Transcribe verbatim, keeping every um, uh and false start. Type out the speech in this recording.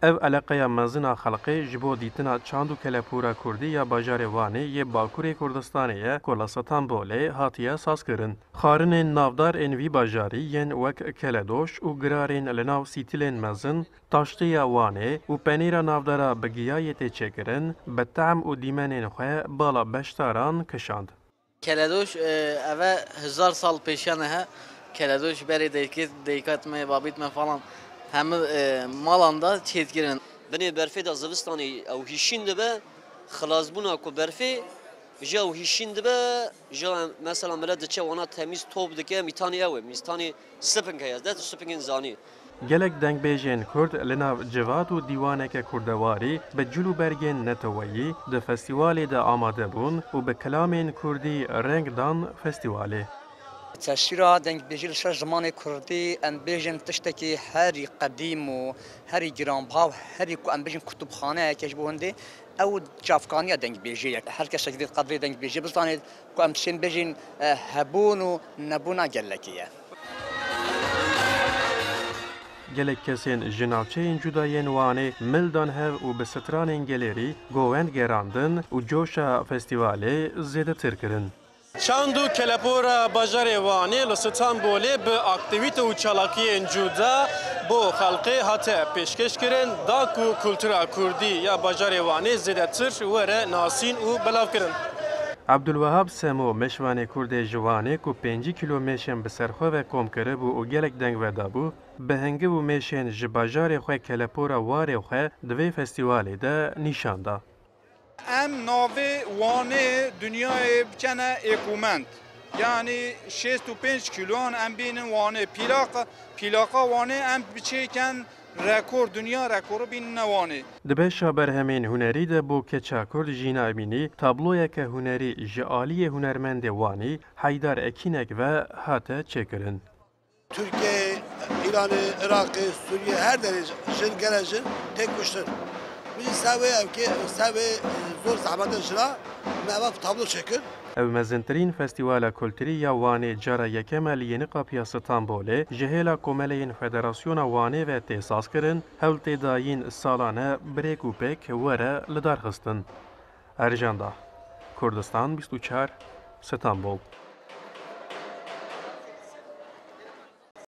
Ev eleqeya mezin a xelkê ji bo dîtina çand û kelepûra kurdî ya bajarê Wanê yê Bakurê Kurdistanê ye ku li Stenbolê hatiye sazkirin. Xwarinên navdar ên vî bajarî yên wek keledoş û girarên li nav stîlên mezin, taştiya Wanê û penêra navdara bi giyayê tê çêkirin, bi tehm û dîmenên xwe bala beşdaran kişand. Keledoş, e, eve hezar sal pêşiyan e he. Keledoş berê daykê, daykat me, babît me falan hemî, e, malan da çêdikirin. Binê berfê de zivistanê ew hîşîn dibe, xilasbûna ku berfê ji ew hîşîn dibe, ji mesela milet diçe wana temîz top dike, mîtanî ew e, mîtanî sping heye, ez de spingên zanî. Gelek dengbêjên kurd li nav civat û dîwaneke kurdewarî bi cil û bergên neteweyî di festîvalê de amade bûn û bi kilamên kurdî reng dan festîvalê. Teswîra dengbêjî li ser zimanê kurdî, em bêjin tiştekî herî qedîm û herî giranbiha û herî ku em bêjin kutubxaneyeke ji bo hindê, ew çavkaniya dengbêjê ye. Her kesek divê qedrê dengbêjê bizanê ku em dişên bêjin, e, hebûn û nebûna gelekê ye. Gelek kesên ji navçeyên cuda yên Wanê mil dan hev û bi stranên gelêrî govend gerandin û coşa festîvalê zêdetir kirin. Çand û kelepora bajarê Wanê li Stenbolê bi aktîvîte û çalakiyên cuda bo xelkê hate pêşkêşkirin, da ku kultura kurdî ya bajarê Wanê zêdetir were nasîn û belavkirin. Abdulwehab Semo, mêşvanê kurdê ji Wanê ku pêncî kîlo mêşên bi ser xwe ve kom kiribû û gelek deng vedabû, bi hingiv û mêşên ji bajarê xwe kelepora warê xwe di vê festîvalê de nîşan da. Em navê Wanê dinyayê bikene êkomend. Yanî şêst û pênc kîloyan em bînin Wanê. Pîlaqa, pîlaqa Wanê em biçêken rekor, dinya rekoru bînine Wanê. Di beşa berhemên hunerî de bo keça Kurd Jîna Emînî tabloyeke hunerî ji aliyê hunermendê Wanî Heydar Ekînek ve hate çêkirin. Tirkiyeyê, Îranê, Iraqê, Sûriyê, her derê jin, gelek jin tê kuştin. Min jî ser wê ev kê, ser wê, e, zor zehmeta jina me eva tablo çêkir. Ev mezintirîn festîvala kulturî ya Wanê cara yekem e li Yeni Kapıya Stenbolê ji hêla komeleyên Federasyona Wanê ve tê sazkirin, hewl tê dayîn salane bi rêk û pêk were lidarxistin. Ercan Dah, Kurdistan bîst û çar, Stenbol.